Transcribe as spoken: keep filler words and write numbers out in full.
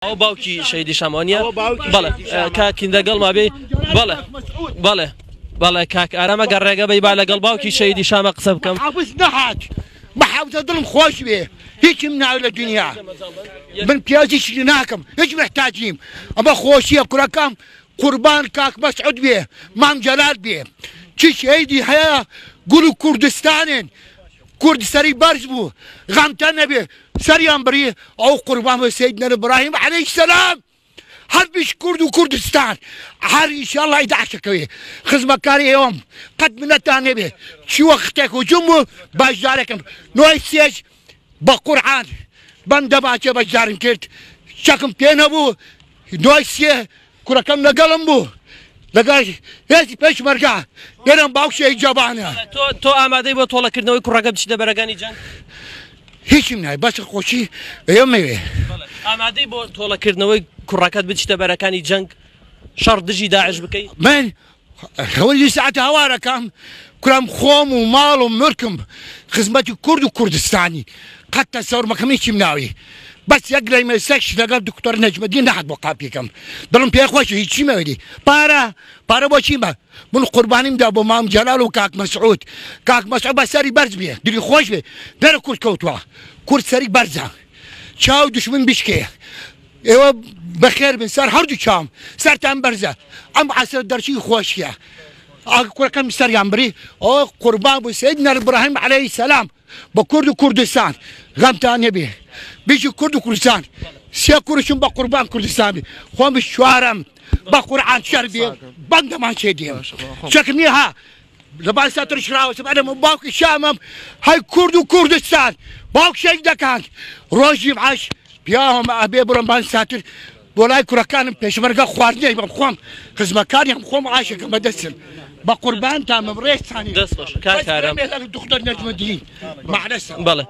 ئەو باوکی شەیدی شامانیە. ئەوە باوکی بەڵێ شەیدی شامە. کاکین دەگەڵ ما بێ. بەڵێ. بەڵێ. بەڵێ کاک ئارامە گەڕێگە بەی با لەگەڵ باوکی شەیدی شامە قسە بکەم. حافظ نەهات. محافظە دڵم خۆش بێ. هیچم ناوێ لە دنیا. من پیازی شیری ناکەم. هیچ محتاجیم. ئەمە خۆشیە کوڕەکەم. قوربان کاک مەسعود بێ. مام جەلال بێ. چی شەیدی هەیە؟ گول و کوردستانێن. کورد سەری بەرز بوو. غەمتە نەبێ. سەریان بڕی. ئەو قوربان بۆ سید نەر ئیبراهیم عەلەیهی سەلام. هەر بیش کورد و کوردستان. هەر ئینشاءالله ئیداعشەکەوێ. خزمەکاری ئێوەم. قەت منەتان نەبێ. چی وەختێک هجوم بوو، بەشدارێکم. نۆی سێش بە قورعان. بەم دەماچێ بەشدارم کرد. شەکم پێ نەبوو. نۆی سێ کوڕەکەم لەگەڵم بوو. لەگەڵ هێزی پێشمەرگە. دەرم باوک شەهید جەبانە. تۆ، تۆ ئامادەی بۆ تۆڵەکردنەوەی کوڕەکە بچیتە بەرەکانی جەنگ؟ هیچم نای، بەس خۆشی ئێمەوێ. بەڵێ. ئامادەی بۆ تۆڵەکردنەوەی کوڕەکەت بچیتە بەرەکانی جەنگ، شەڕ دژی داعش بکەی؟ من خەوەری ساعت هاوارەکەم، کوڕم خۆم و ماڵ و ملکم، خزمەتی کورد و کوردستانی. قەت تەسەور مەکەم هیچیم ناوی. بەس یەک لەیمە سەکش لەگەڵ دکتۆر نەجمەدین نەحەت بۆ قاپیکەم. دڵم پێ خۆش هیچی مەوێ. پارە، پارە بۆ چی مە؟ من قوربانیم دا بۆ مام جەلال و کاک مەسعود. کاک مەسعود بە سەری بەرز بێ، دلی خۆش بێ. دەرە کورد کەوتووە. کورد سەری بەرزە. چاو دشمن بشکێ. ئێوە بەخێر بن سەر هەردوو چاوم. سەرتان بەرزە. ئەم عەسر دەرچی خۆشیە. ئاگە کوڕەکەم سەریان بری. ئەو قوربان بوو سید نەر ئیبراهیم عەلەیهی سەلام. بە کورد و کوردستان. غەمتان نەبێ. بیجی کورد و کوردستان. سێ کوڕشم بە قوربان کوردستان بی. خۆم چوارم. بە قورعان شەر بێ. بەندەمان چێ دێم. شەکم نیە ها. لە بان ساتر شراوە سەبەنە من باوکی شامم. هەی کورد و کوردستان. باوک شەهیدەکان. ڕۆژی عەش. پیاوم ئەبێ بڕۆم بان ساتر. بۆ لای کوڕەکانم پێشمەرگە خواردنەی بەم خۆم. خزمەکانیان خۆم عاشەکەم بەدەستم. بە قوربانتان بم ڕێستانی. دەست خۆش. کاک ئارام. دکتۆر نەجمەدین. مەعلەسە. بەڵێ.